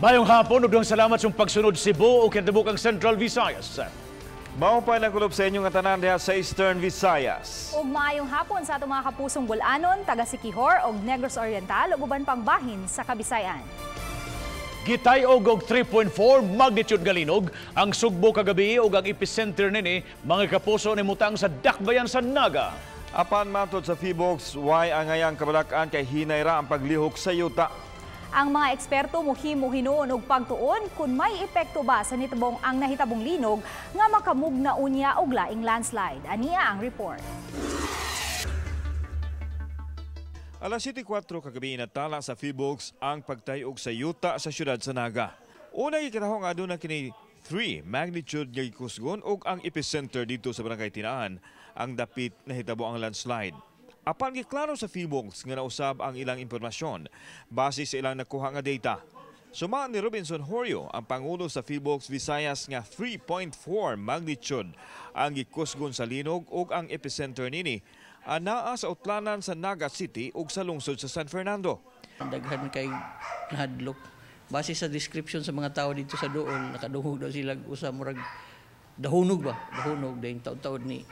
Maayong hapon ug salamat sa pagsunod, Cebu ug kinatibukang Central Visayas. Mao pa nagkulob sa inyong tanan diha sa Eastern Visayas. Ug maayong hapon sa atong mga kapusong Bol-anon, taga Siquijor ug Negros Oriental ug uban pang bahin sa Kabisayan. Gitay-og og 3.4 magnitude nga linog ang Sugbo kagabi ug ang epicenter nini, mga kapuso, nimutang sa dakbayan sa Naga. Apan matod sa Phivolcs, way angayang kabalak-an kay hinay ra ang paglihok sa yuta. Ang mga eksperto muhimo hinuon og pagtuon kung may epekto ba sa nitabong ang nahitabong linog nga makamugna unya og laing landslide. Ania ang report. Alas 7:04 kagabi, natala sa Phivolcs ang pagtayog sa yuta sa syudad sa Naga. Una gikatahong aduna kini 3 magnitude nga gikusgon ug ang epicenter dito sa barangay Tinaan ang dapit nahitabo ang landslide. Apan giklaro sa Phivolcs nga nausab ang ilang impormasyon base sa ilang nakuha nga data. Suma ni Robinson Horio, ang pangulo sa Phivolcs Visayas, nga 3.4 magnitude ang gikusgon sa linog ug ang epicenter nini anaa sa utlanan sa Naga City ug sa lungsod sa San Fernando. Daghan kay nahadlok. Base sa description sa mga tao dito sa dool, nakadungog daw sila usa murag dahunog ba? Dahunog dayon taud-taud ni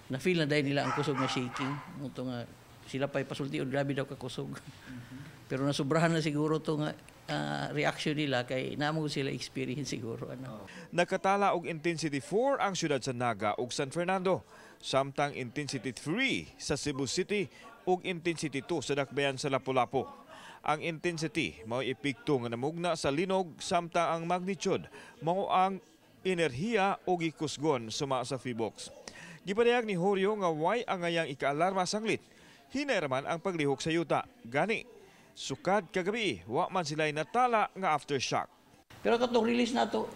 na feel na dahil nila ang kusog nga shaking. Muto nga sila pa'y pasulti, grabe daw kakusog. Pero nasubrahan na siguro to nga reaction nila kay namo sila experience siguro ano. Nakatala og intensity 4 ang syudad sa Naga ug San Fernando, samtang intensity 3 sa Cebu City ug intensity 2 sa dakbayan sa Lapu-Lapu. Ang intensity mao epekto nga namugna sa linog, samtang ang magnitude mao ang enerhiya o gikusgon, suma sa Phivolcs. Gipadayag ni Horio nga way angayang ikaalarma sanglit. Hinay raman ang paglihok sa yuta. Gani, sukad kagabi, wa man sila natala nga aftershock. Pero katong release nato,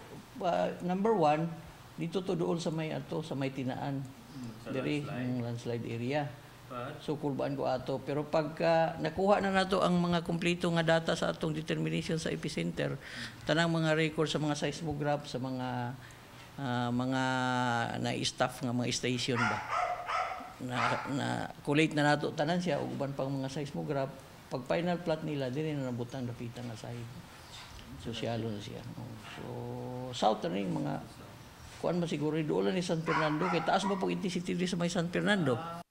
number one, dito to doon sa may ato, sa may Tinaan. Diri, landslide. Landslide area. So kulbaan ko ato. Pero pagka nakuha na nato ang mga kumpleto nga data sa atong determination sa epicenter, tanang mga record sa mga seismograph, sa mga na-staff nga mga station ba. Na collate na nato tanan siya ug uban pang mga seismograph. Pag final plot nila, diri na nabutang dapitan nga side. So shallow na siya. Oh. So south na rin mga kuan ba siguro doon ni San Fernando kay taas ba pag intensity diri sa may San Fernando.